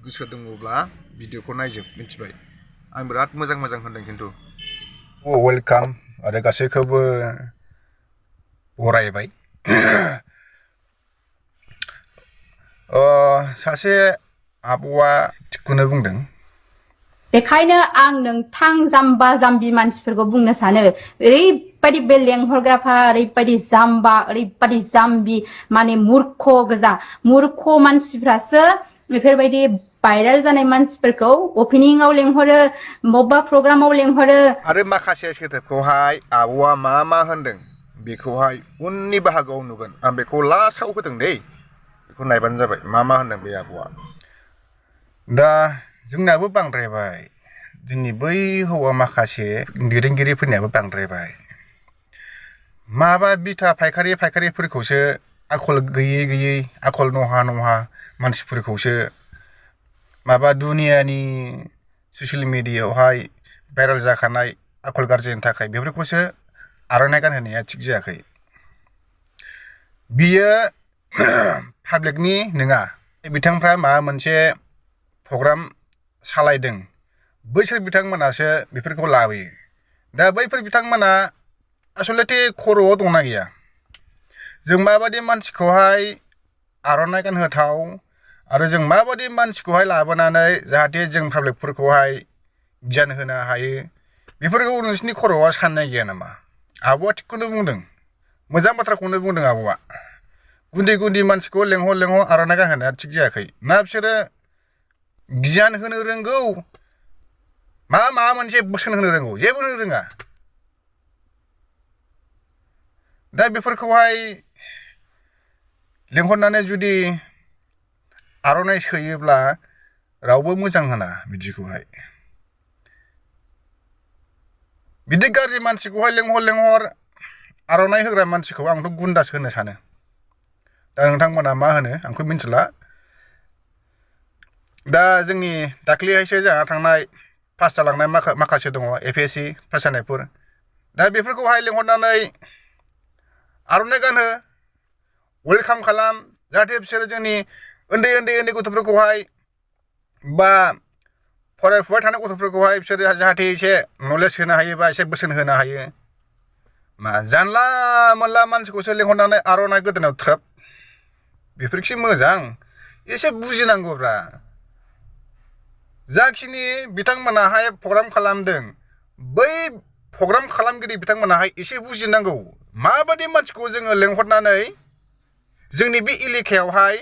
गोसो दङब्ला भिडिअखौ नायजोब मिथिबाय आं बिराद मोजां होनदों खिन्थु वेलकाम आरो गासैखौबो बरायबाय सासे आब'आ थिगखौनो बुंदों बेखायनो आं नोंथां जाम्बा जाम्बि मानसिफोरखौ बुंनो सानो ओरैबायदि बे लेंहरग्राफ्रा ओरैबायदि जाम्बा ओरैबायदि जाम्बि माने मूर्ख गोजा मूर्ख मानसिफ्रासो बेफोरबायदि भाइरेल जानाय मानसिफोरखौ ओपनिंआव लेंहरो बबेबा प्रग्रामाव लेंहरो आरो माखासे सोदोबखौहाय आब'आ मा होनदों बेखौहाय उननि बाहागोआव नुगोन आं बेखौ लास्टआव होदों दै बेखौ नायबानो जाबाय मा होनदों बे आब'आ दा जोंनाबो बांद्रायबाय जोंनि बै हौवा माखासे दैदेनगिरिफोरनियाबो बांद्रायबाय माबा बिथा फायखारिफोरखौसो आखल गैयै आखल नहा मानसिफोरखौसो माबा दुनियानि ससियेल मिडियायावहाय भाइरेल जाखानाय आखल गाज्रिनि थाखाय बेफोरखौसो आर'नाइ गानहोनाया थिग जायाखै बियो पाब्लिकनि नङा बिथांफ्रा माबा मोनसे प्रग्राम सालायदों बैसोर बिथांमोनासो बेफोरखौ लाबोयो दा बैफोर बिथांमोना आसलथे खर'आव दंना गैया जों माबादि मानसिखौहाय आर'नाइ गानहोथाव आरो जों माबादि मानसिखौहाय लाबोनानै जाहाथे जों पाब्लिकफोरखौहाय गियान होनो हायो बेफोरखौ नोंसिनि खर'आव साननाय गैया नामा आब'आ थिगखौनो बुंदों मोजां बाथ्राखौनो बुंदों आब'आ गुन्दै मानसिखौ लेंहर आर'नाइ गानहोनाया थिग जायाखै ना बिसोरो गियान होनो रोंगौ मा मोनसे बोसोन होनो रोंगौ जेबो होनो रोङा दा बेफोरखौहाय लेंहरनानै जुदि आर'नाइ सोयोब्ला रावबो मोजां होना बिदिखौहाय बिदि गाज्रि मानसिखौहाय लेंहर आर'नाइ होग्रा मानसिखौ आंथ' गुन्दासो होनो सानो दा नोंथांमोना मा होनो आंखौ मिन्थिला दा जोंनि दाख्लैहायसो जाना थांनाय पास जालांनाय माखासे दङ APSC पास जानायफोर दा बेफोरखौहाय लेंहरनानै आर'नाइ गानहो वेलकाम खालाम जाहाथे बिसोरो जोंनि उन्दै गथ'फोरखौहाय बा फरायफुबाय थानाय गथ'फोरखौहाय बिसोरो जाहाथे एसे नलेज होनो हायो बा एसे बोसोन होनो हायो मा जानला मोनला मानसिखौसो लेंहरनानै आर'नाइ गोदोनायाव थ्रोब बेफोरखि मोजां एसे बुजिनांगौब्रा जाखिनि बिथांमोनाहाय प्रग्राम खालामदों बै प्रग्राम खालामगिरि बिथांमोनाहाय एसे बुजिनांगौ माबादि मानसिखौ जोङो लेंहरनानै जोंनि बे एलेकायावहाय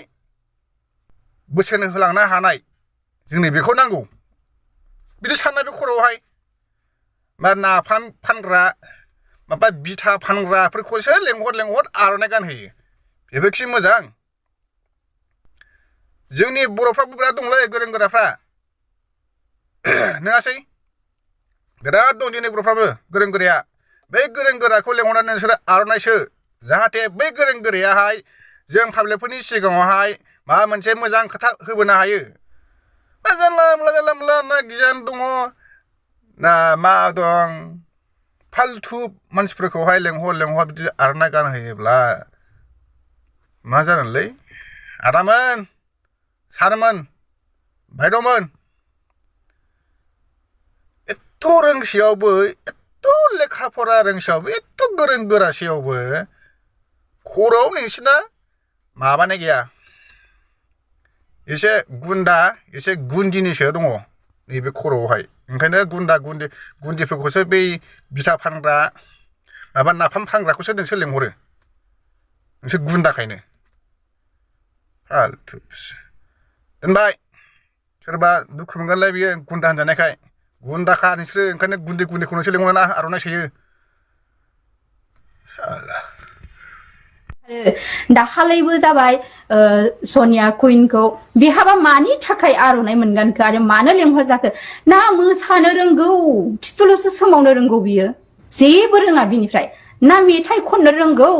बोसोन होलांनो हानाय जोंनो बेखौ नांगौ बिदि साननाय बे खर'आवहाय मा नाफाम फानग्रा माबा बिथा फानग्राफोरखौसो लेंहर आर'नाइ गानहोयो बेफोरखि मोजां जोंनि बर'फ्राबो बिराद दंलै गोरों गोराफ्रा नङासै बिराद दं जोंनि बर'फ्राबो गोरों गोराया बै गोरों गोराखौ लेंहरनानै नोंसोरो आर'नाइसो जाहाथे बै गोरों गोरायाहाय जों पाब्लिकफोरनि सिगाङावहाय माबा मोनसे मोजां खोथा होबोनो हायो मा जानला मोनला ना गियान दङ ना मा दं फालथु मानसिफोरखौहाय लेंहर बिदि आर'नाइ गानहोयोब्ला मा जागोनलै आदामोन सारमोन भाइद'मोन एथ' रोंसेयावबो एथ' लेखा फरा रोंसेयावबो एथ' गोरों गोरासेयावबो खर'आव नोंसिना माबानाय गैया एसे गुन्दा एसे गुन्दिनिसो दङ नैबे खर'आवहाय ओंखायनो गुन्दिफोरखौसो बै बिथा फानग्रा माबा नाफाम फानग्राखौसो नोंसोर लेंहरो नोंसोर गुन्दाखायनो फालथु दोनबाय सोरबा दुखु मोनगोनलाय बियो गुन्दा होनजानायखाय गुन्दाखा नोंसोरो ओंखायनो गुन्दैखौ नोंसोर लेंहरना आर'नाइ सोयो दाखालैबो जाबाय सनिया कुइनखौ बेहाबा मानि थाखाय आर'नाइ मोनगानखो आरो मानो लेंहरजाखो ना मोसानो रोंगौ खिथुल'सो सोमावनो रोंगौ बियो जेबो रोङा बिनिफ्राय ना मेथाइ खननो रोंगौ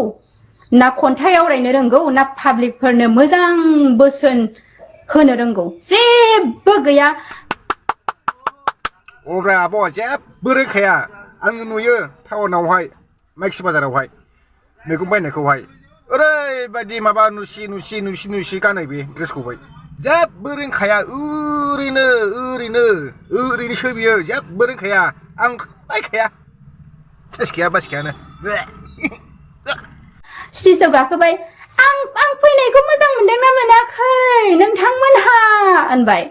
ना खन्थाइ आवरायनो रोंगौ ना पाब्लिकफोरनो मोजां बोसोन होनो रोंगौ जेबो गैया अब्ला आब' जेबो रोंखाया आङो नुयो टाउनावहाय माइखि बाजारावहाय मैगं बायनायखौहाय ओरैबायदि माबा नुसि गानो बे ड्रेसखौहाय जेबो रोंखाया ओरैनोसो बियो जेबो रोंखाया आं नायखाया सेसखाया बासिखायानो स्टेजआव गाखोबाय आं फैनायखौ मोजां मोनदोंना मोनाखै नोंथांमोनहा होनबाय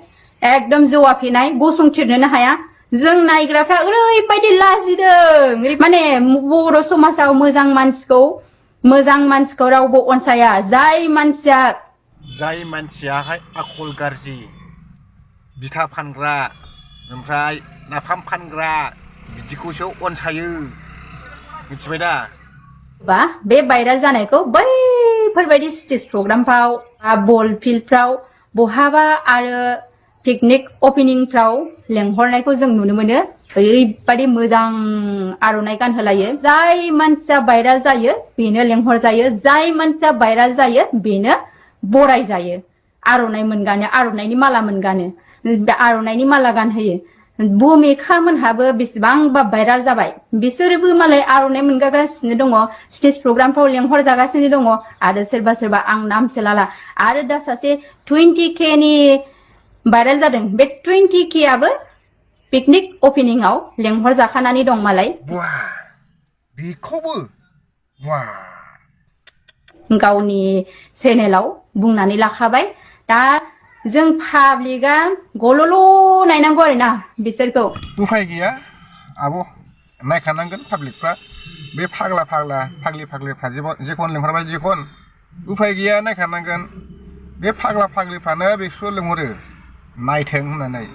एकदम जौआफेनाय गसंथिरनोनो हाया जों नायग्राफ्रा ओरैबायदि लाजिदों माने बर' समाजाव मोजां मानसिखौ रावबो अनसाया जाय मानसियाहाय आखल गाज्रि बिथा फानग्रा ओमफ्राय नाफाम फानग्रा बिदिखौसो अनसायो मिथिबाय दा बा बे भाइराल जानायखौ बैफोरबायदि स्टेज प्रग्रामफ्राव बल फिल्डफ्राव बहाबा आरो पिकनिक ओपनिंफ्राव लेंहरनायखौ जों नुनो मोनो ओरैबायदि मोजां आर'नाइ गानहोलायो जाय मानसिया भाइराल जायो बेनो लेंहर जायो जाय मानसिया भाइराल जायो बेनो बराय जायो आर'नाइ मोनगानो आर'नाइनि माला मोनगानो आर'नाइनि माला गानहोयो भुमिखा मोनहाबो बेसेबांबा भाइराल जाबाय बिसोरबो मालाय आर'नाइ मोनगासिनो दङ स्टेज प्रग्रामफ्राव लेंहर जागासिनो दङ आरो सोरबा आं नामसो लाला आरो दा सासे 20K नि भाइराल जादों बे 20K आबो पिकनिक ओपनिंआव लेंहर जाखानानै दं मालाय बेखौबो गावनि चेनेलाव बुंनानै लाखाबाय दा जों पाब्लिकआ गल'ल' नायनांगौ आरोना बिसोरखौ उफाय गैया आब' नायखानांगोन पाब्लिकफ्रा बे फाग्लिफ्रा जेखौनो लेंहरबाय जेखौनो उफाय गैया नायखानांगोन बे फाग्लिफ्रानो बेखौ लेंहरो नायथों होननानै